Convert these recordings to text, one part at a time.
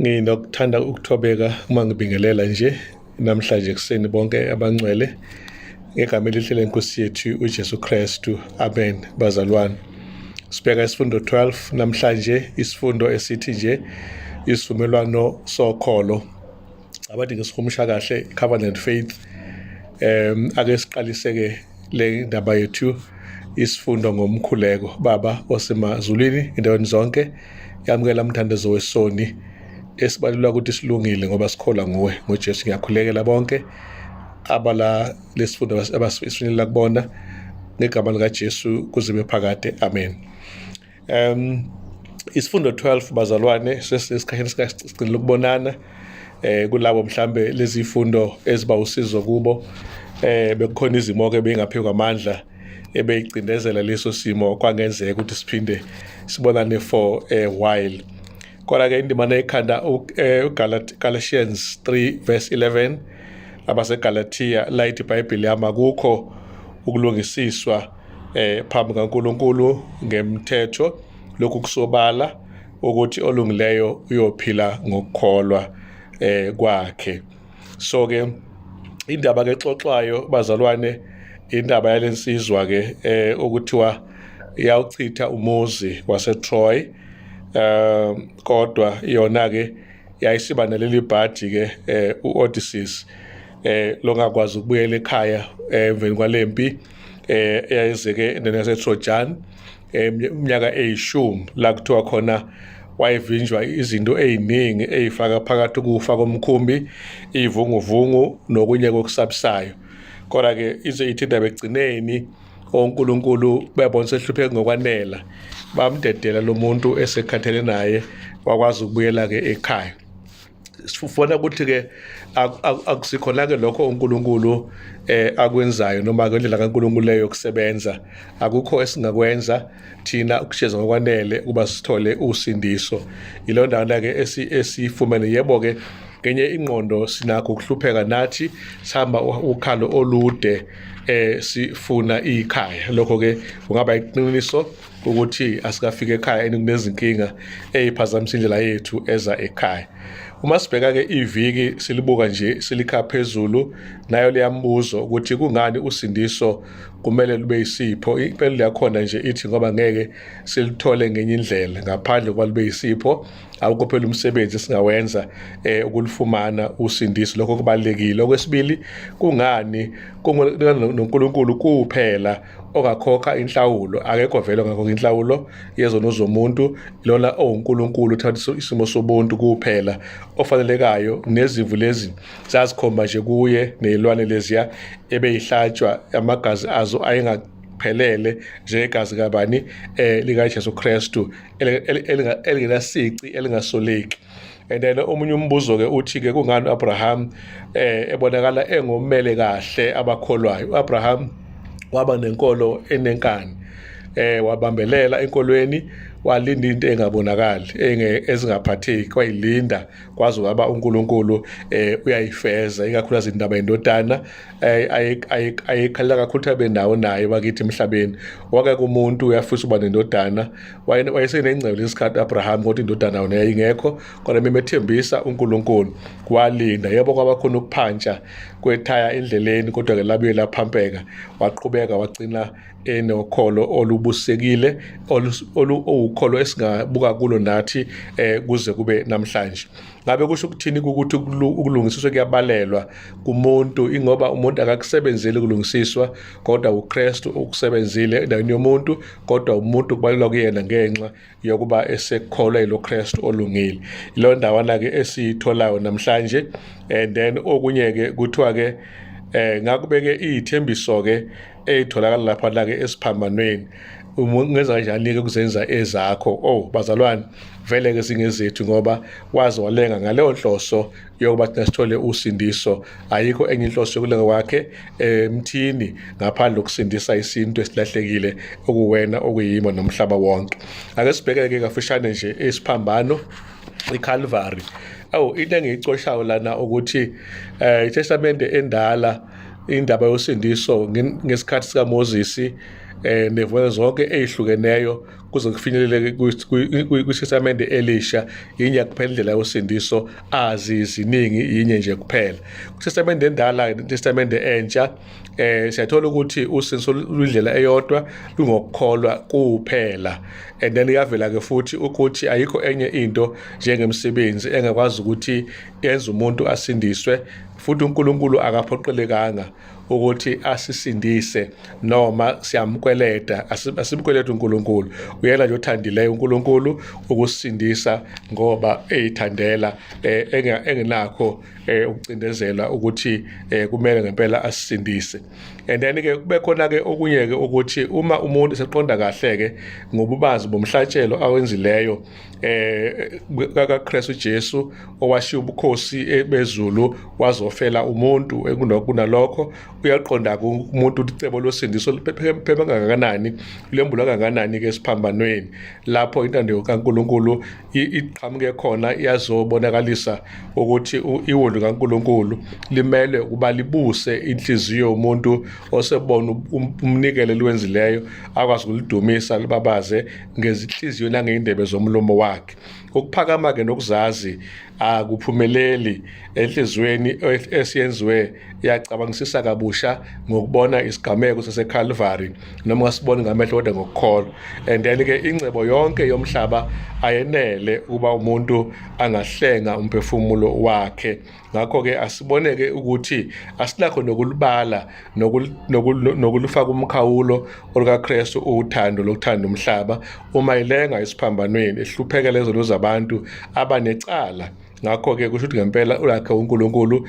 Nginokuthanda ukuthobeka uma ngibingelela nje namhlanje ekuseni bonke abangcwele ngegama elihle lenkosi yethu uJesu Kristu. Amen bazalwane. Sibheka isifundo 12 namhlanje, isifundo esithi nje isivumelwano sokholo. Abathi ngisihumusha kahle covenant faith. Ake siqalise ke le ndaba yethu isifundo ngomkhuleko. Baba osemazulwini endaweni zonke, yamukela umthandazo wesoni esibalulwa ukuthi silungile ngoba sikholwa nguwe ngoJesu. Ngiyakhulekela bonke abala lesifundo abasifinyelela kubona ngegama likaJesu kuze phakade. Amen. Isifundo 12 bazalwane, sesisikhathini sigcina ukubonana kulabo mhlambe lezi fundo eziba usizo kubo. Bekukhona izimo ke bengaphekwa amandla ebeyicindezela leso simo, kwangenzeka ukuthi siphinde sibonane for a while. Kodwa ke indimana ekhanda uGalatians 3 verse 11 abaseGalatia layithi iBhayibheli yami akukho ukulungisiswa phambi kaNkuluNkulu ngemthetho, lokhu kusobala ukuthi olungileyo uyophila ngokukholwa kwakhe. So ke indaba ke exoxwayo bazalwane, indaba yalensizwa ke okuthiwa yawuchitha umuzi waseTroy, kodwa yona ke yayisiba naleli bhadi ke uOdysseus longakwazi ukubuyela ekhaya emveni kwalempi eyayizeke endaweni yaseTrojan iminyaka eyishumi, la kuthiwa khona wayevinjwa izinto eziningi eyifaka phakathi ukufa komkhumbi, ivunguvungu nokunye kokusabisayo. Kodwa ke ize ithi indaba ekugcineni oNkulunkulu bebona sehlupheke ngokwanela, bamdedela lo muntu esekhathele naye wakwazi ukubuyela ke ekhaya. Sifuna ukuthi ke akusikhona ke lokho uNkulunkulu akwenzayo noma ke indlela kaNkulunkulu leyo yokusebenza. Akukho esingakwenza thina ukusheza ngokwanele ukuba sithole usindiso. Yileyo ndawo ke esifumene. Yebo ke ngenye ingqondo sinakho ukuhlupheka nathi, sihamba ukhalo olude sifuna ikhaya. Lokho ke kungaba iqiniso ukuthi asikafika ekhaya and kunezinkinga eziphazamisa indlela yethu eza ekhaya. Uma sibheka ke iviki silibuka nje silikha phezulu, nayo leyambuzo ukuthi kungani usindiso kumele lube isipho. Impendulo yakhona nje ithi ngoba ngeke silithole ngenye indlela ngaphandle kokuba lube isipho. Awukho phela umsebenzi esingawenza ukulifumana usindiso, lokho kubalulekile. Okwesibili, kungani noNkulunkulu kuphela ongakhokha inhlawulo? Akekho vele ongakhokha inhlawulo yezono zomuntu, lona owuNkulunkulu uthatha isimo sobuntu kuphela ofanelekayo. Nezimvu lezi zazikhomba nje kuye, nezilwane leziya ebeyihlatshwa amagazi azo ayengaphelele njengegazi kabani likaJesu Kristu elingenasici, elingasoleki. And then omunye umbuzo ke uthi ke kungani uAbraham ebonakala engomele kahle abakholwayo? uAbraham waba nenkolo enenkani, wabambelela enkolweni, walinda into engabonakali ezingaphatheki, wayilinda kwaze kwaba uNkulunkulu uyayifeza, ikakhulukazi indaba yendodana ayikhalela kakhulu abe nawo naye bakithi emhlabeni. Wake kumuntu uyafisa uba nendodana, wayesenengcebo lesikhathi Abraham, kodwa indodana yona yayingekho, kodwa memethembisa uNkulunkulu walinda. Yebo kwaba khona ukuphantsha kwethaya endleleni, kodwa ke labuye laphampeka, waqhubeka wagcina enokholo olubusekile oluwukholo esingabuka kulo nathi kuze kube namhlanje. Ngabe kusho ukuthini ukuthi ukulungisiswa kuyabalelwa kumuntu? Ingoba umuntu akakusebenzeli ukulungisiswa, kodwa uKristu ukusebenzile endaweni yomuntu, kodwa umuntu kubalelwa kuyena ngenxa yokuba esekholwa yilo Kristu olungile. Ilo ndawana ke esiyitholayo namhlanje. And then okunye ke kuthiwa ke ngakubeke izithembiso ke eyitholakala lapha la ke esiphambanweni, ungenza kanjani ke kuzenza ezakho? Oh bazalwane, vele ke singezethu ngoba waze walenga ngaleyo nhloso yokuba thina sithole usindiso. Ayikho enye inhloso yokulenga kwakhe emthini ngaphandle kokusindisa isintu esilahlekile okuwena okuyimo nomhlaba wonke. Ake sibheke ke kafushane nje isiphambano iCalvary. Awu, into engiyicoshayo lana ukuthi iTestamente endala indaba yosindiso ngesikhathi sikaMoses Nevona zonke ezihlukeneyo kuze kufinyelele kwiTestamente elisha, yinye kuphela indlela yosindiso, aziziningi, yinye nje kuphela. KwiTestamente endala neTestamente entsha siyathola ukuthi usindiso luyindlela eyodwa, lungokukholwa kuphela. And then iyavela ke futhi ukuthi ayikho enye into njengemisebenzi engakwazi ukuthi yenze umuntu asindiswe, futhi uNkulunkulu akaphoqelekanga ukuthi asisindise noma siyamkweleta. Asimkweleta uNkulunkulu, uyena nje othandileyo uNkulunkulu ukusindisa ngoba eyithandela, engenakho ukucindezela ukuthi kumele ngempela asisindise. And then ke kube khona ke okunye ke ukuthi uma umuntu seqonda kahle ke ngobubanzi bomhlatshelo awenzileyo kaKristu Jesu, owashiya ubukhosi bezulu wazofela umuntu, kunalokho uyaqonda umuntu ukuthi icebo losindiso liphephe kangakanani, lembulwa kangakanani ke esiphambanweni, lapho intando kaNkulunkulu iqhamuke khona yazobonakalisa ukuthi iwulu kaNkulunkulu limele ukuba libuse inhliziyo yomuntu osebona umnikelo eliwenzileyo, akwazi ukulidumisa, libabaze ngezinhliziyo nangeyindebe zomlomo wakhe. Ukuphakama-ke nokuzazi akuphumeleli enhliziyweni esiyenziwe yacabangisisa kabusha ngokubona isigameko saseCalvary, noma ungasiboni ngamehlo kodwa ngokukholwa. And then-ke ingcebo yonke yomhlaba ayenele ukuba umuntu angahlenga umphefumulo wakhe. Ngakho-ke asiboneke ukuthi asinakho nokulubala nokulufaka umkhawulo olukaKristu uthando lokuthanda umhlaba, uma ilenga esiphambanweni ehluphekela izono zabantu abanecala. Ngakho-ke kusho ukuthi ngempela ulakhe uNkulunkulu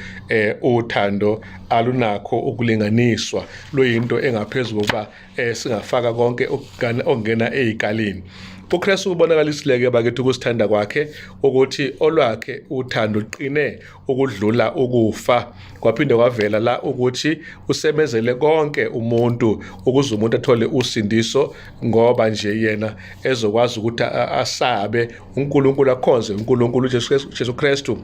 uthando alunakho ukulinganiswa, luyinto engaphezu kokuba singafaka konke okungena ezikalini. UKristu ubonakalisile-ke bakithi ukusithanda kwakhe, ukuthi olwakhe uthando luqine ukudlula ukufa. Kwaphinde kwavela la ukuthi usemezele konke umuntu ukuze umuntu athole usindiso, ngoba nje yena ezokwazi ukuthi asabe uNkulunkulu, akhonze uNkulunkulu uJesu Kristu.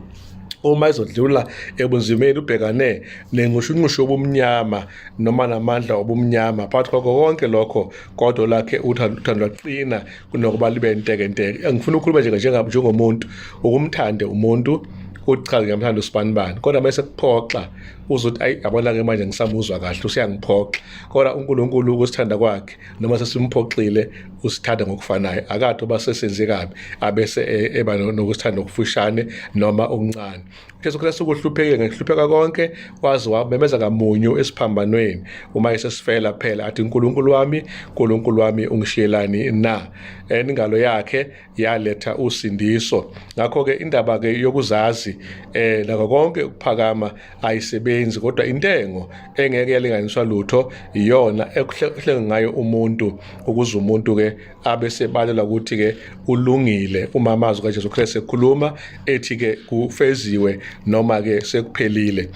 Uma ezodlula ebunzimeni ubhekane nenxushunxushu yobumnyama noma namandla obumnyama, phakathi kwakho konke lokho kodwa lakhe uthando lwaqina kunokuba libe ntekenteke. Ngifuna ukukhuluma nje njengomuntu, ukumthande umuntu uthi cha ngiyamthanda usibanibani, kodwa mase kuphoxa uzothi ayi yabona-ke manje ngisamuzwa kahle, usuyangiphoxa. Kodwa uNkulunkulu ukusithanda kwakhe noma sesimphoxile usithanda ngokufanayo, akade uba sesenze kabi abese eba nokusithanda okufushane noma okuncane. Jesu Kristu ukuhluphekile ngekuhlupheka konke, waze wamemeza kamunyu esiphambanweni uma esesifela phela, athi uNkulunkulu wami, uNkulunkulu wami ungishiyelani na? Ingalo yakhe yaletha usindiso. Ngakho-ke indaba-ke yokuzazi nakho konke ukuphakama ayisebenzi, kodwa intengo engeke yalinganiswa lutho iyona ekuhlenga ngayo umuntu, ukuze umuntu-ke abe sebalelwa ukuthi-ke ulungile uma amazwi kaJesu Kristu ekhuluma ethi-ke kufeziwe noma-ke sekuphelile.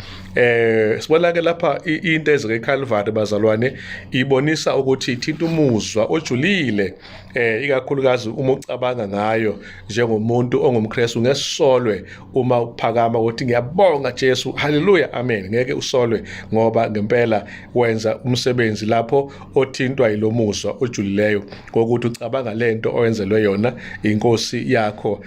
Sibona-ke lapha into ezeke eCalvary bazalwane ibonisa ukuthi ithinta umuzwa ojulile, ikakhulukazi uma ucabanga ngayo njengomuntu ongumKristu. Ngesolwe uma uphakama ukuthi ngiyabonga Jesu, haleluya, amen, ngeke usolwe ngoba ngempela wenza umsebenzi lapho othintwa yilomuzwa ojulileyo ngokuthi ucabanga lento oyenzelwe yona inkosi yakho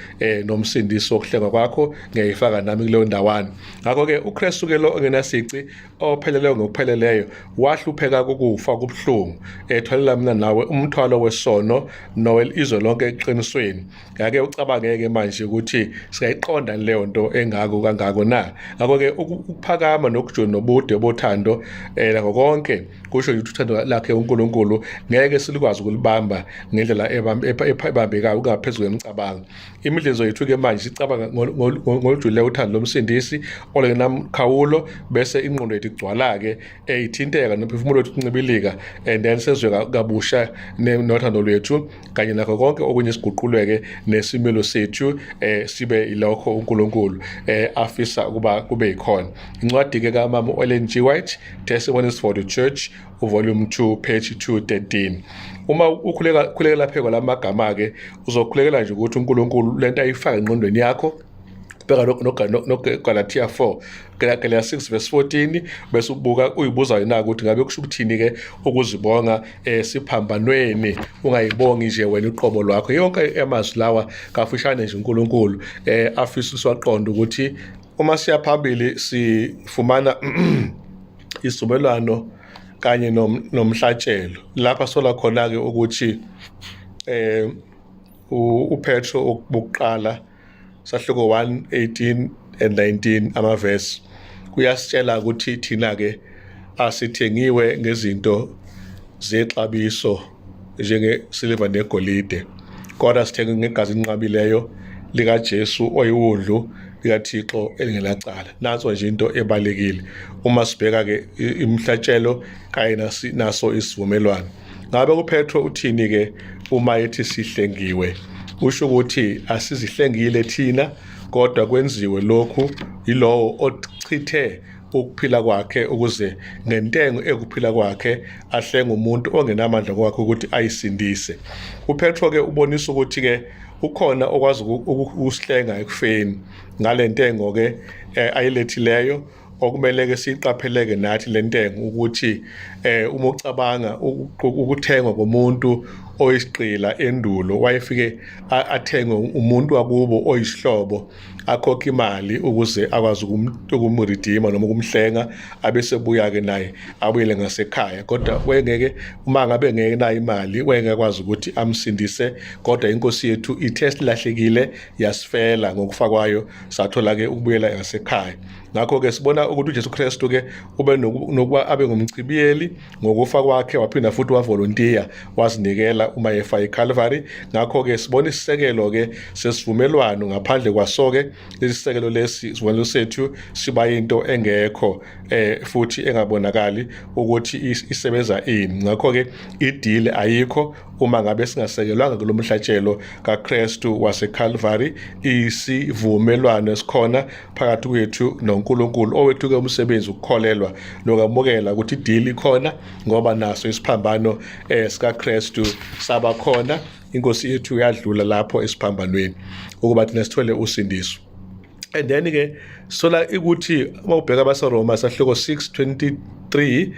nomsindisi wokuhlengwa kwakho. Ngiyayifaka nami kuleyo ndawana. Ngakho-ke uKristu ke lo ongenasici opheleleyo ngokupheleleyo wahlupheka kokufa kubuhlungu, ethwalela mina nawe umthwalo wesono nowel izwe lonke eqinisweni. Ngake ucabangeke manje ukuthi singayiqonda leyo nto engako kangako na? Ngakho-ke ukuphakama nokujula nobude bothando nakho konke kusho ukuthi uthando lakhe uNkulunkulu ngeke silikwazi ukulibamba ngendlela ebambekayo, kungaphezu kwemicabango. Imidlizo yethu-ke manje sicabanga ngolujulile uthando lomsindisi olungenamkhawulo, bese ingqondo yethu igcwala-ke ithinteka nomphefumulo wethu uncibilika, and then sezwe kabusha nothando lwethu kanye nakho konke okunye, siguqulweke nesimilo sethu sibe yilokho uNkulunkulu afisa ukuba kube yikhona. Incwadi-ke kamama u-Ellen G. White, Testimonies for the Church, uvolume 2 page 213. Uma ukhuleka khulekela pheko lamagama-ke, uzokhulekela nje ukuthi uNkulunkulu lento ayifake engqondweni yakho. Bheka noGalathiya 4 Galatiya 6 verse 14, bese ubuka uyibuza wena ukuthi ngabe kusho ukuthini ke ukuzibonga esiphambanweni, ungayibongi nje wena uqobo lwakho. Yonke amazwi lawa kafushane nje uNkulunkulu afisa siwaqonde ukuthi uma siya phambili sifumana isivumelwano kanye nomhlatshelo. Lapha sola khona-ke ukuthi uPetro okokuqala sahluko 1 18 and 19 amavesi kuyasitshela ukuthi thina-ke asithengiwe ngezinto zexabiso njengesiliva negolide, kodwa sithengwe ngegazi elinqabileyo likaJesu oyiwundlu likaThixo elingenacala. Nanso nje into ebalekile uma sibheka-ke imihlatshelo kanye naso isivumelwano. Ngabe uPetro uthini-ke uma ethi sihlengiwe? Usho ukuthi asizihlengile thina, kodwa kwenziwe lokhu yilowo ochithe ukuphila kwakhe ukuze ngentengo ekuphila kwakhe ahlenge umuntu ongenamandla kwakhe ukuthi ayisindise. UPetro ke ubonisa ukuthi ke ukhona okwazi ukusihlenga ekufeni ngale ntengo ke ayilethileyo, okumele ke siqapheleke nathi lentengo ukuthi uma ucabanga ukuthengwa komuntu oyisigqila endulo, wayefike athengwe umuntu wakubo oyisihlobo, akhokhe imali ukuze akwazi ukumridima noma ukumhlenga, abese buya-ke naye abuyele ngasekhaya. Kodwa wayengeke, uma ngabe ngeke nayo imali, wayengakwazi ukuthi amsindise. Kodwa inkosi yethu ithe silahlekile, yasifela, ngokufa kwayo sathola-ke ukubuyela ngasekhaya. Ngakho-ke sibona ukuthi uJesu Kristu-ke ube nokuba abe ngumchibiyeli ngokufa kwakhe, waphinda futhi wavolontiya, wazinikela uma efa eCalvary. Ngakho-ke sibona isisekelo-ke sesivumelwano. Ngaphandle kwaso-ke lesi lesi isivumelwano sethu siba into engekho futhi engabonakali ukuthi isebenza ini. Ngakho-ke ideal ayikho uma ngabe singasekelwanga kulo mhlatshelo kaKristu waseCalvary, isivumelwano esikhona phakathi kwethu noNkulunkulu. Owethu-ke umsebenzi ukukholelwa nokwamukela ukuthi ideal ikhona, ngoba naso isiphambano sikaKristu saba khona. Inkosi yethu yadlula lapho esiphambanweni ukuba thina sithole usindiso. And then ke sola ukuthi uma ubheka abaseRoma sahluko 6:23,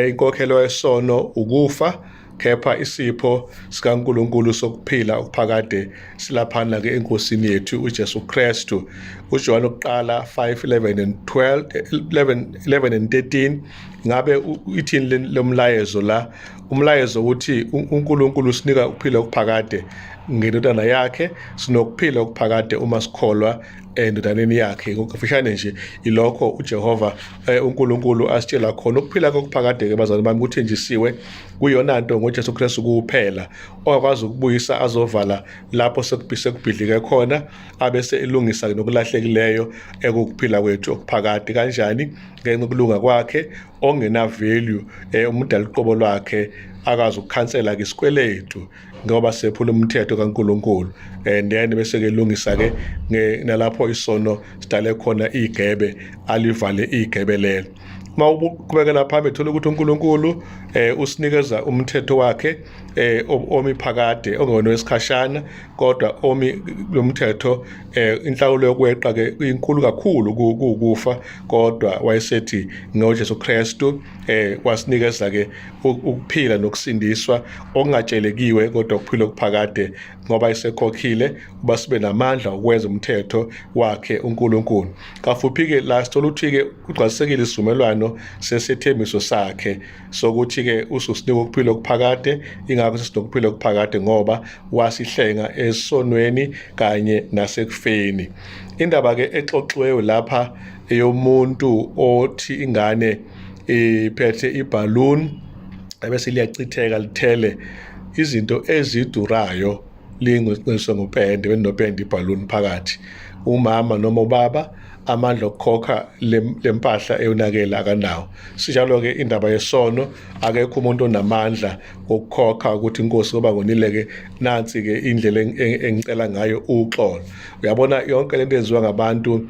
inkokhelo yesono ukufa, kepha isipho sikaNkulunkulu sokuphila okuphakade silaphana ke enkosini yethu uJesu Kristu. UJohn oqala 5:11 and 12, 11 11 and 13, ngabe ithini lomlayezo la? Umlayezo ukuthi uNkulunkulu usinika ukuphila okuphakade ngendodana yakhe. Sinokuphila okuphakade uma sikholwa endodaneni yakhe. Ngokufishane nje ilokho uJehova uNkulunkulu asitshela khona. Ukuphila kokuphakade ke bazalwane bami kuthenjisiwe kuyona nto ngoJesu Kristu kuphela, ongakwazi ukubuyisa azovala lapho sekubhidlike khona, abese elungisa nokulahlekileyo ekukuphila kwethu okuphakade. Kanjani? Ngenxa yokulunga kwakhe ongena value, umdali uqobo lwakhe akazi ukukhansela ke isikweletu ngoba sephula umthetho kaNkulunkulu, and then bese ke lungisa ke nalapho isono sidale khona igebe, alivale igebe lelo. Uma uqhubekela phambili thola ukuthi uNkulunkulu usinikeza umthetho wakhe omi phakade, ongewona wesikhashana, kodwa omi lo mthetho. Inhlawulo yokweqa ke inkulu kakhulu kukufa, kodwa wayesethi ngoJesu Kristu wasinikeza ke ukuphila nokusindiswa okungatshelekiwe, kodwa ukuphila okuphakade, ngoba esekhokhile uba sibe namandla okwenza umthetho wakhe uNkulunkulu. Kafuphi ke la sithola ukuthi ke kugcwalisekile isivumelwano sesethembiso sakhe sokuthi ke ususinika ukuphila okuphakade. Ingakho sesinokuphila okuphakade, ngoba wasihlenga esonweni kanye nasekufeni. Indaba ke exoxiweyo lapha eyomuntu othi ingane iphethe ibhalloon ebese liyachitheka lithele izinto ezidurayo, lincinciswe ngopende, benopende ibhalloon phakathi. Umama noma ubaba amandla okukhokha lempahla eyonakele akanawo. Sinjalo-ke indaba yesono, akekho umuntu onamandla okukhokha ukuthi inkosi ngoba ngonile-ke nansi-ke indlela engicela ngayo uxolo. Uyabona yonke lento yenziwa ngabantu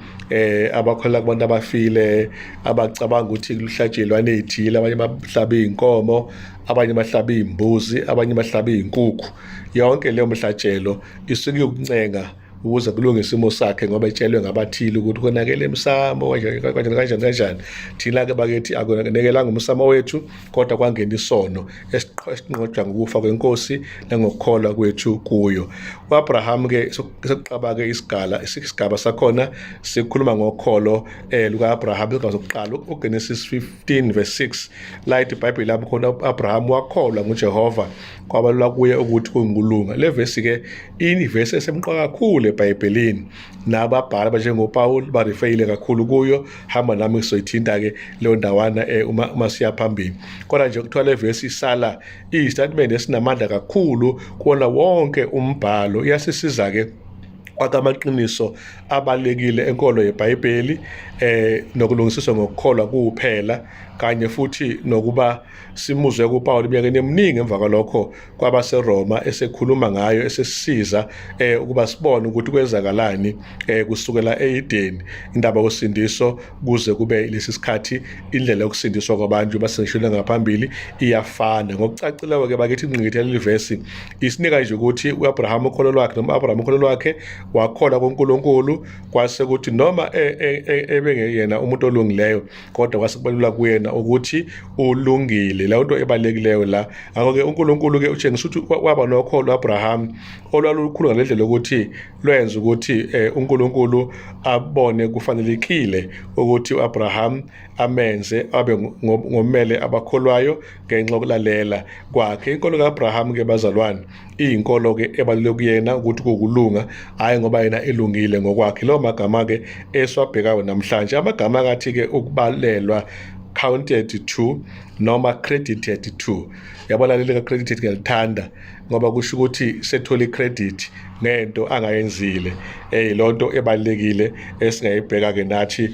abakholela kubantu abafile, abacabanga ukuthi kuhlatshelwane ezithile, abanye bahlaba iy'nkomo, abanye bahlaba iy'mbuzi, abanye bahlaba iy'nkukhu. Yonke leyo mhlatshelo isuke iyokuncenga Ukuze kulunge isimo sakhe, ngoba etshelwe ngabathile ukuthi konakele emsamo kanjani kanjani kanjani kanjani. Thina-ke bakithi akunekelanga umsamo wethu, kodwa kwangena isono esinqotshwa ngokufa kwenkosi nangokukholwa kwethu kuyo. U-Abraham-ke sekuqaba-ke isigala isigaba sakhona sikhuluma ngokholo luka-Abraham. Isigaba sokuqala uGenesis 15 verse 6, la ithi iBhayibheli lapho khona u-Abraham wakholwa nguJehova, kwabalulwa kuye ukuthi kungukulunga. Le vesi-ke iyivesi esemqoka kakhulu eBhayibhelini, nababhali abanjengoPawulu barifeyile kakhulu kuyo. Hamba nami, sizoyithinta-ke leyo ndawana uma siya phambili. Kodwa nje kuthiwa le vesi isala iyisitatimende esinamandla kakhulu kuwona wonke umbhalo. Iyasisiza-ke kwakha amaqiniso abalulekile enkolo yeBhayibheli nokulungisiswa ngokukholwa kuphela, kanye futhi nokuba simuzwe kuPawulu eminyakeni eminingi emva kwalokho kwabaseRoma esekhuluma ngayo, esesisiza ukuba sibone ukuthi kwenzakalani kusukela eEdeni indaba yosindiso kuze kube lesi sikhathi. Indlela yokusindiswa kwabantu basengishilo ngaphambili iyafana ngokucacileyo ke bakithi. Ingqikithi leli vesi isinika nje ukuthi uAbraham ukholo lwakhe, noma uAbraham ukholo lwakhe, wakholwa kuNkulunkulu, kwase kuthi noma ebengeyena umuntu olungileyo, kodwa kwase kubalula kuyena ukuthi ulungile. Leyo nto ebalulekileyo la. Ngakho-ke uNkulunkulu-ke utshengisa ukuthi waba nokholo u-Abraham olwalukhulu ngale ndlela yokuthi lwenza ukuthi uNkulunkulu abone kufanelekile ukuthi u-Abraham amenze abe ngomele abakholwayo ngenxa yokulalela kwakhe. Inkolo ka-Abraham-ke bazalwane iyinkolo-ke ebaluleke kuyena ukuthi kuwukulunga, hhayi ngoba yena elungile ngokwakhe. Lawo magama-ke esiwabhekayo namhlanje, amagama akathi-ke ukubalelwa, counted to noma credited to. Yabona leli ka-credited ngiyalithanda ngoba kusho ukuthi sethole i-credit ngento angayenzile. Leyo nto ebalulekile esingayibheka-ke nathi.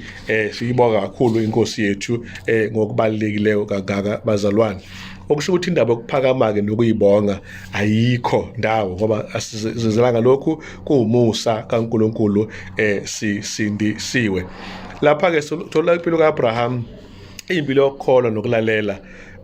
Siyibonga kakhulu inkosi yethu ngokubalulekileyo kangaka bazalwane. Okusho ukuthi indaba yokuphakama-ke nokuyibonga ayikho ndawo, ngoba asizenzelanga lokhu, kuwumusa kaNkulunkulu sisindisiwe. Lapha-ke sithola impilo ka-Abraham, impilo yokukholwa nokulalela,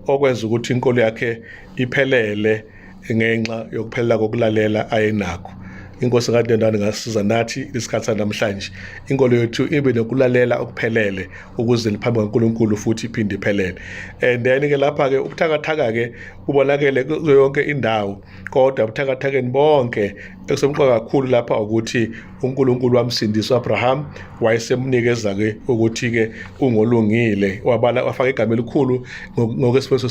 okwenza ukuthi inkolo yakhe iphelele ngenxa yokuphelela kokulalela ayenakho. Inkosi kaNtendane ngasiza nathi isikhathi sanamhlanje, inkolo yethu ibe nokulalela okuphelele ukuze liphambi kaNkulunkulu futhi iphinde iphelele. And then ke lapha ke ubuthakathaka ke kubonakele kuyo yonke indawo, kodwa ubuthakathakeni bonke ekusemqoka kakhulu lapha ukuthi uNkulunkulu wamsindisa uAbraham, wayesemnikeza ke ukuthi ke ungolungile, wabala wafaka igama elikhulu ngokwesifiso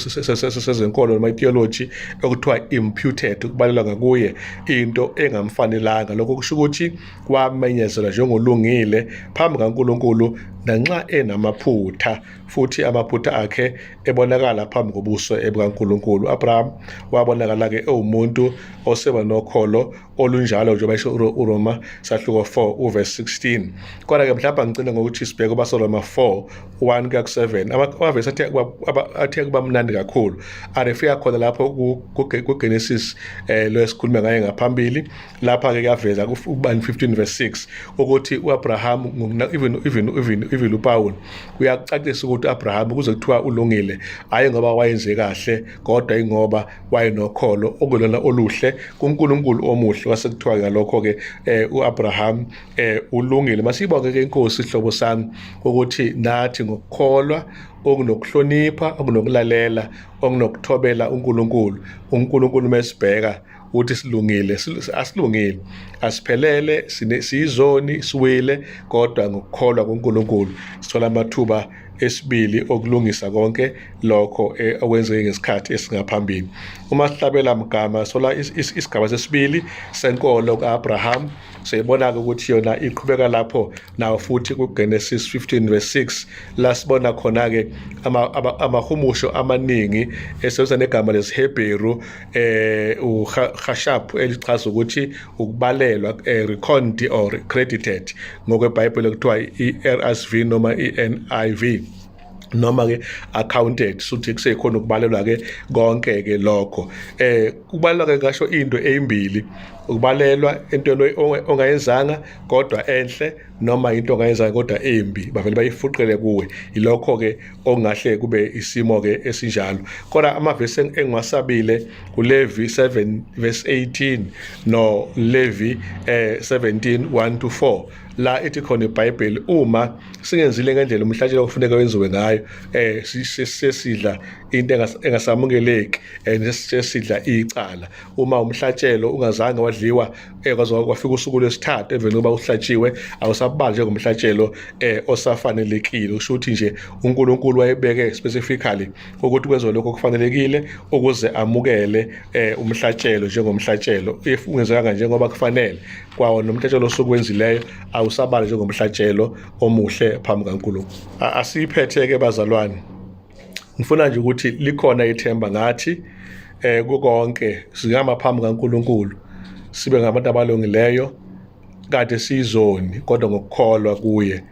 sezenkolo noma theology okuthiwa imputed, ukubalelwa ngakuye into engamfanelanga. Lokho kusho ukuthi wamenyezelwa njengolungile phambi kaNkulunkulu nanxa enamaphutha, futhi amaphutha akhe ebonakala phambi kobuso ebukaNkulunkulu. Abraham wabonakala ke ewumuntu oseba nokholo olunjalo njengoba isho uRoma sahluko 4 uverse 16. Kodwa ke mhlawumbe ngicina ngokuthi sibheke kubaseRoma 4 1 kuya ku-7, amavesi athe kuba mnandi kakhulu arefika khona lapho kuGenesis lo esikhuluma ngaye ngaphambili. Lapha ke kuyaveza kubani 15 verse 6 ukuthi uAbraham, even uPaul uyacacisa ukuthi uAbraham kuze kuthiwa ulungile hayi ngoba wayenze kahle, kodwa ingoba wayenokholo okulona oluhle kuNkulunkulu omuhle, kwase kuthiwa ngalokho ke uAbraham ulungile. Masibonge ke inkosi ihlobo sami ukuthi nathi ngokukholwa okunokuhlonipha, okunokulalela, okunokuthobela uNkulunkulu, uNkulunkulu mesibheka ukuthi silungile, asilungile, asiphelele, siyizoni, siwile, kodwa ngokukholwa kuNkulunkulu sithola amathuba esibili okulungisa konke lokho okwenzeke ngesikhathi esingaphambili. Uma sihlabela mgama sola isigaba sesibili senkolo ka-Abraham, siyibona-ke ukuthi yona iqhubeka lapho nawo futhi kuGenesis 15 verse 6, la sibona khona-ke amahumusho amaningi esebenzisa negama lesiHebheru ukhashab elichaza ukuthi ukubalelwa, reckoned or credited ngokweBhayibheli kuthiwa i-RSV noma i-NIV, noma ke accounted, suthi kusekhona ukubalelwa ke konke ke lokho. Kubalelwa ke ngasho into ezimbili. Ukubalelwa entweni ongayenzanga kodwa enhle noma into ongayenzanga kodwa embi, bavele bayifuqele kuwe. Yilokho-ke okungahle kube isimo-ke esinjalo. Kodwa amavesi engiwasabile uLevi 7 verse 18 noLevi 17 1 to 4, la ithi khona iBhayibheli uma singenzile ngendlela umhlatshelo okufuneka wenziwe ngayo, sesidla into engasamukeleki and sesidla icala. Uma umhlatshelo ungazange wadliwa kwaze kwafika usuku lwesithathu emveni kokuba uhlatshiwe, awusabali njengomhlatshelo osafanelekile. Kusho ukuthi nje uNkulunkulu wayebeke specifically ukuthi kwenziwe lokho okufanelekile ukuze amukele umhlatshelo njengomhlatshelo. If ungenzekanga njengoba kufanele, kwawo nomhlatshelo osukwenzileyo awusabali njengomhlatshelo omuhle phambi kaNkulunkulu. Asiyiphethe-ke bazalwane, ngifuna nje ukuthi likhona ithemba ngathi kukonke singama phambi kaNkulunkulu sibe ngabantu abalungileyo kade siyizoni, kodwa ngokukholwa kuye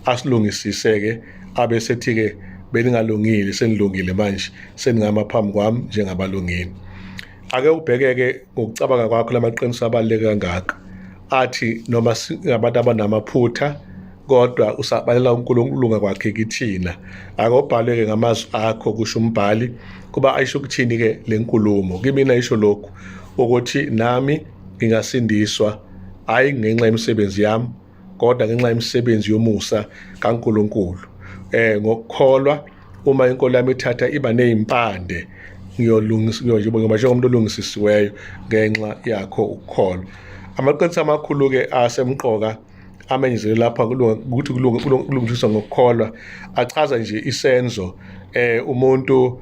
asilungisise-ke, abe sethi-ke beningalungile, senilungile manje, seningama phambi kwami njengabalungile. Ake ubheke-ke ngokucabanga kwakho lamaqiniso abaluleke kangaka, athi noma singabantu abanamaphutha kodwa usabalela uNkulunkulu ukulunga kwakhe kithina. Ake ubhalwe-ke ngamazwi akho, kusho umbhali, kuba ayisho ukuthini-ke le nkulumo. Kimina isho lokhu, ukuthi nami ngingasindiswa hhayi ngenxa yemisebenzi yami, kodwa ngenxa yemisebenzi yomusa kaNkulunkulu. Ngokukholwa, uma inkolo yami ithatha iba nezimpande, ngiyolungisa, ngiyoba njengomuntu olungisisiweyo ngenxa yakho ukukholwa. Amaqiniso amakhulu-ke asemqoka amenyezelwe lapha ukuthi kulungiswa ngokukholwa, achaza nje isenzo umuntu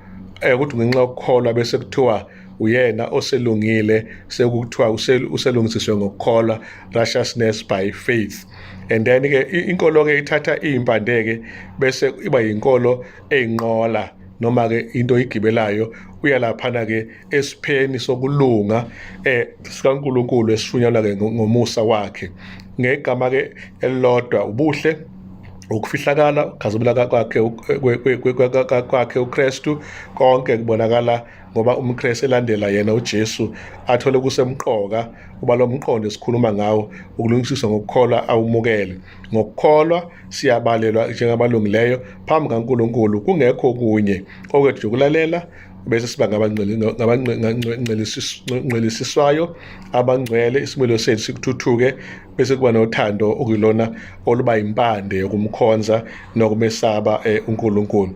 ukuthi ngenxa yokukholwa bese kuthiwa uyena oselungile, sekuthiwa uselungisiswe ngokukholwa, righteousness by faith. And then ke inkolo ke ithatha izimpande ke bese iba yinkolo eyinqola, noma ke into oyigibelayo uya laphana ke esipheni sokulunga sikaNkulunkulu esifunyanwa ke ngomusa wakhe. Ngegama ke elilodwa, ubuhle, ukufihlakala, ukukhazimula kwakhe uKristu, konke kubonakala ngoba umKristu elandela yena uJesu athole kusemqoka uba lo mqondo esikhuluma ngawo ukulungisiswa ngokukholwa awumukele. Ngokukholwa siyabalelwa njengabalungileyo phambi kaNkulunkulu, kungekho okunye okwethu nje ukulalela, bese siba ngabangcwelisiswayo, abangcwele, isimilo sethu sikuthuthuke, bese kuba nothando okuyilona oluba impande yokumkhonza nokumesaba uNkulunkulu.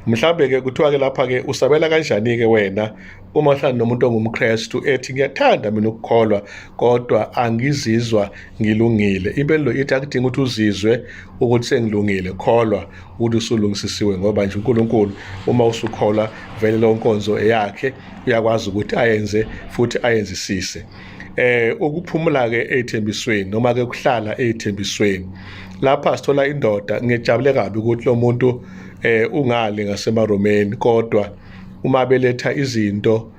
Mhlawumbe ke kuthiwa ke lapha ke usabela kanjani ke wena uma uhlala nomuntu ongumKristu ethi ngiyathanda mina ukukholwa kodwa angizizwa ngilungile? Impendulo ithi akudingi ukuthi uzizwe ukuthi sengilungile, kholwa ukuthi usulungisisiwe, ngoba nje uNkulunkulu uma usukholwa vele lo nkonzo eyakhe uyakwazi ukuthi ayenze futhi ayenzisise. Ukuphumula ke ezithembisweni noma ke kuhlala ezithembisweni. Lapha sithola indoda, ngijabule kabi ukuthi lo muntu ungale ngasemaromeni, kodwa uma beletha izinto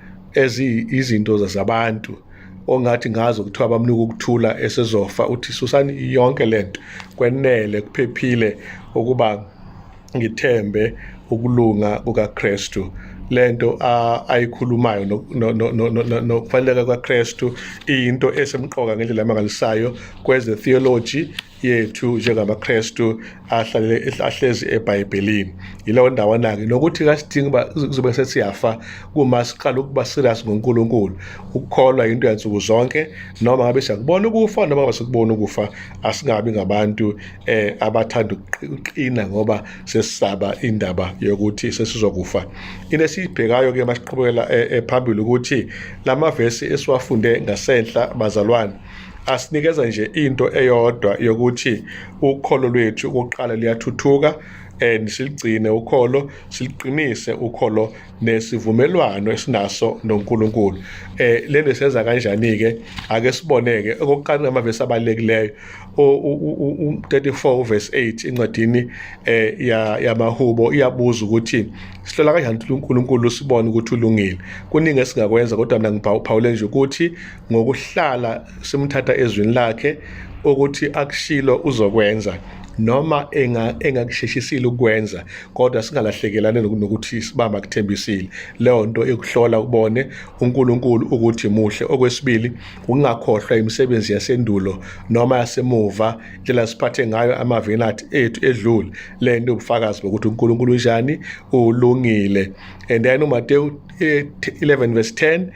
izinto zabantu ongathi ngazo kuthiwa bamnika ukuthula esezofa, uthi susani yonke lento, kwenele, kuphephile ukuba ngithembe ukulunga kukaKristu. Lento ayikhulumayo nokufaneleka kwaKristu iyinto esemqoka ngendlela emangalisayo kweze theology yethu njengamaKristu ahlezi eBhayibhelini. Yileyo ndawana-ke nokuthi kasidingi uba kuzobe sesiyafa kuma siqala ukuba serious ngoNkulunkulu. Ukukholwa into yansuku zonke, noma ngabe siyakubona ukufa noma ngabe sikubona ukufa, asingabi ngabantu abathanda ukuqina ngoba sesisaba indaba yokuthi sesizokufa. Into esiyibhekayo-ke masiqhubekela phambili ukuthi lamavesi esiwafunde ngasenhla bazalwane asinikeza nje into eyodwa yokuthi ukholo lwethu okokuqala liyathuthuka, and siligcine ukholo, siliqinise ukholo nesivumelwano esinaso noNkulunkulu. Lento senza kanjani ke? Ake siboneke okokuqala ngamavesi abalulekileyo, u-34 verse 8 incwadini yamaHubo iyabuza ukuthi sihlola kanjani ukuthi uNkulunkulu usibone ukuthi ulungile. Kuningi esingakwenza, kodwa mina ngiphawule nje ukuthi ngokuhlala simthatha ezwini lakhe ukuthi akushilo uzokwenza. noma engakusheshisile ukwenza, kodwa singalahlekelani nokuthi sibamba kuthembisile. Leyo nto ikuhlola ubone uNkulunkulu ukuthi muhle. Okwesibili, ukungakhohlwa imisebenzi yasendulo noma yasemuva, indlela siphathe ngayo amavenathi ethu edlule. Le nto ubufakazi bokuthi uNkulunkulu unjani, ulungile. And then uMateyu 11 verse 10,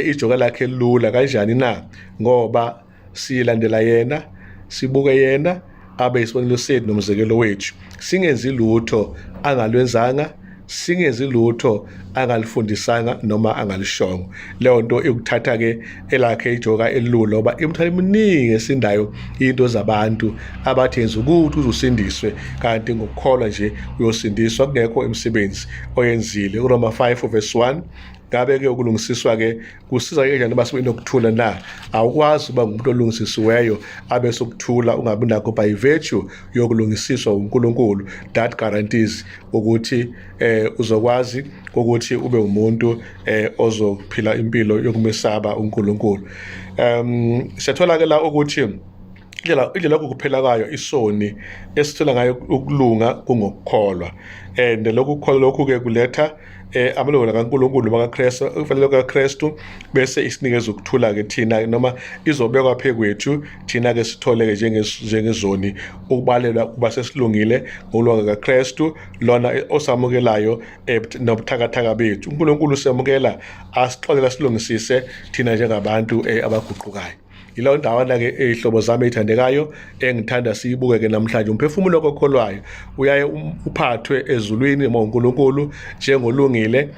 ijoka lakhe lula kanjani na? Ngoba silandela yena, sibuke yena abe isibonelo sethu nomzekelo wethu, singenzi lutho angalwenzanga, singenzi lutho angalifundisanga noma angalishongo. Leyo nto ikuthatha ke elakhe ijoka elilula, ngoba imithwalo eminingi esindayo into zabantu abathi yenza ukuthi uzusindiswe, kanti ngokukholwa nje uyosindiswa kungekho imisebenzi oyenzile. URoma 5 verse 1, ngabe ke ukulungisiswa ke kusiza kanjani uba sibe nokuthula na? Awukwazi uba ngumuntu olungisisiweyo abe sokuthula ungabi nakho by virtue yokulungisiswa uNkulunkulu. That guarantees ukuthi uzokwazi ukuthi ube umuntu ozophila impilo yokumesaba uNkulunkulu. Siyathola ke la ukuthi indlela ukuphela kwayo isoni esithola ngayo ukulunga kungokukholwa, and lokhu kukholwa lokhu ke kuletha amalungelo kaNkulunkulu noma kaKristu, ukufanele kaKristu, bese isinikeza ukuthula ke thina, noma izobekwa phezu kwethu thina ke sithole ke njengezoni ukubalelwa kuba sesilungile ngolwanga kaKristu lona osamukelayo nobuthakathaka bethu. uNkulunkulu semukela asixolela silungisise thina njengabantu abaguqukayo. Yileyo ndawana-ke ey'hlobo zami ey'thandekayo engithanda siyibuke-ke namhlanje. Umphefumulo kokholwayo uyaye uphathwe ezulwini noma uNkulunkulu njengolungile,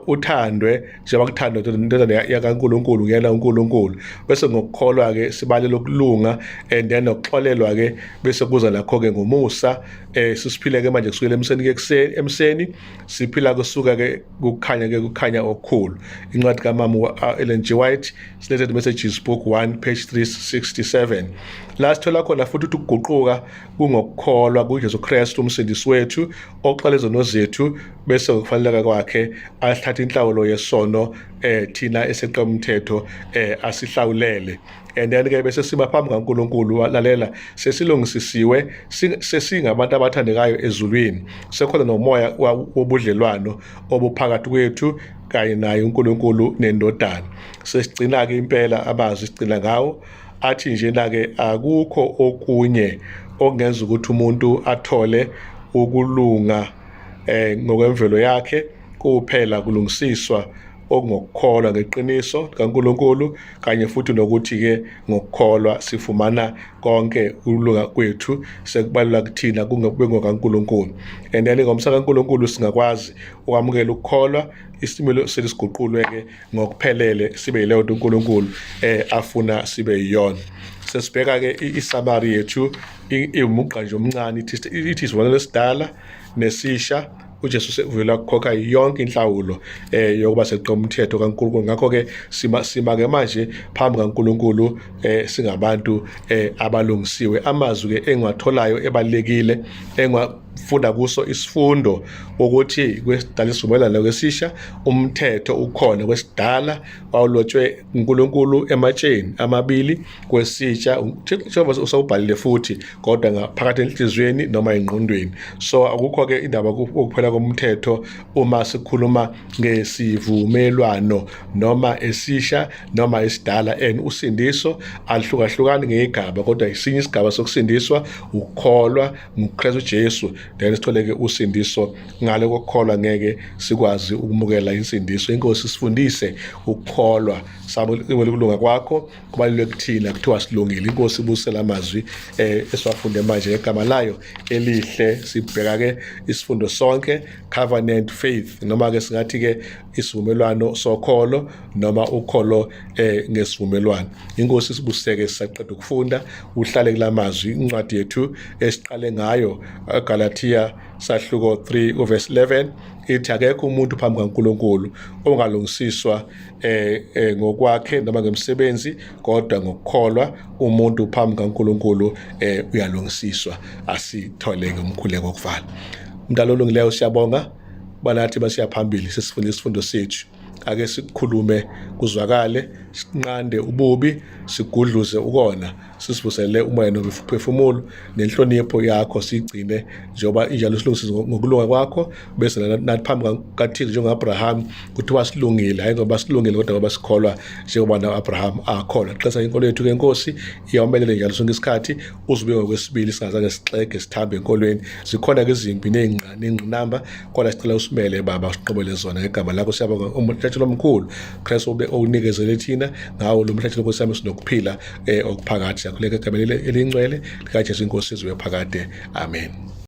uthandwe njengoba kuthandwa indodana yakaNkulunkulu nguyena uNkulunkulu, bese ngokukholwa-ke sibalele ukulunga and then nokuxolelwa-ke bese kuza nakho-ke ngomusa. Sisiphile-ke manje kusukela emseni-ke ekuseni, emseni siphila kusuka ke kukhanya ke kukhanya okukhulu. Incwadi kamama Ellen G White, Selected Messages, Book 1, page 367, la sithola khona futhi ukuthi ukuguquka kungokukholwa kuJesu Kristu umsindisi wethu oxola izono zethu, bese ngokufaneleka kwakhe asithatha inhlawulo yesono thina eseqa umthetho asihlawulele. And then ke bese siba phambi kaNkulunkulu, lalela, sesilungisisiwe, sesingabantu abathandekayo ezulwini, sekhona nomoya wobudlelwano obuphakathi kwethu kanye naye uNkulunkulu nendodana. Sesigcina ke impela amazwi sigcina ngawo athi njena ke akukho okunye okungenza ukuthi umuntu athole ukulunga ngokwemvelo yakhe, kuphela kulungisiswa okungokukholwa ngeqiniso likaNkulunkulu, kanye futhi nokuthi-ke ngokukholwa sifumana konke ukulunga kwethu sekubalula kuthina kube ngokaNkulunkulu. And then ngomsa kaNkulunkulu singakwazi ukwamukela ukukholwa, isimilo sethu siguqulwe-ke ngokuphelele sibe yileyo nto uNkulunkulu afuna sibe yiyona. Sesibheka-ke isamari yethu iwumugqa nje omncane, ithi isivumelwano esidala nesisha. uJesu sevela kukhokha yonke inhlawulo yokuba seqa umthetho kaNkulunkulu. Ngakho ke sima ke manje phambi kaNkulunkulu singabantu abalungisiwe. Amazwi ke engiwatholayo ebalekile engwafunda kuso isifundo ukuthi kwesidala isivumelwano kwesisha umthetho ukhona, kwesidala wawulotshwe uNkulunkulu ematsheni amabili, kwesitsha njengoba usawubhalile futhi kodwa ngaphakathi enhliziyweni noma engqondweni. So akukho ke indaba ukuphela komthetho uma sikhuluma ngesivumelwano noma esisha noma esidala, and usindiso alihlukahlukani ngegaba, kodwa isinye isigaba sokusindiswa ukukholwa nguKristu Jesu, then sithole ke usindiso. Ngale kokukholwa ngeke sikwazi ukumukela insindiso. Inkosi sifundise ukukholwa, sabona ukulunga kwakho kubalulwe kuthina, kuthiwa silungile. Inkosi ibusela amazwi esiwafunde manje ngegama layo elihle. Sibheka ke isifundo sonke, covenant faith, noma ke singathi ke isivumelwano sokholo noma ukholo ngesivumelwano. Inkosi sibuseke sisaqeda ukufunda, uhlale kulamazwi. Incwadi yethu esiqale ngayo, Galatia sahluko 3 uverse 11, ithi akekho umuntu phambi kaNkulunkulu ongalungisiswa ngokwakhe noma ngemisebenzi, kodwa ngokukholwa umuntu phambi kaNkulunkulu uyalungisiswa. Asithole ke umkhuleko wokuvala. Mdalo olungileyo, siyabonga banathi basiya phambili sesifunda isifundo sethu. Ake sikukhulume kuzwakale, sinqande ububi, sigudluze ukona, sisivusele umoya nomphefumulo nenhlonipho yakho siyigcine njengoba injalo, silungise ngokulunga kwakho, bese nathi phambi kaThixo njengo-Abraham kuthiwa silungile, hhayi ngoba silungile kodwa ngoba sikholwa njengoba no-Abraham akholwa. Qinisa inkolo yethu-ke Nkosi, iyomelele njalo sonke isikhathi, uze ube ngokwesibili singazange sixege sithambe enkolweni. Zikhona-ke izimpi ney'ngqinamba, kodwa sicela usimele Baba, usiqobele zona ngegama lakho. Siyabonga umhlatshelo omkhulu Kristu ube owunikezele thina, ngawo lo mhlatshelo Nkosi yami sinokuphila okuphakade. Siyakhuleka egameni elingcwele likaJesu iNkosi sizwe phakade. Amen.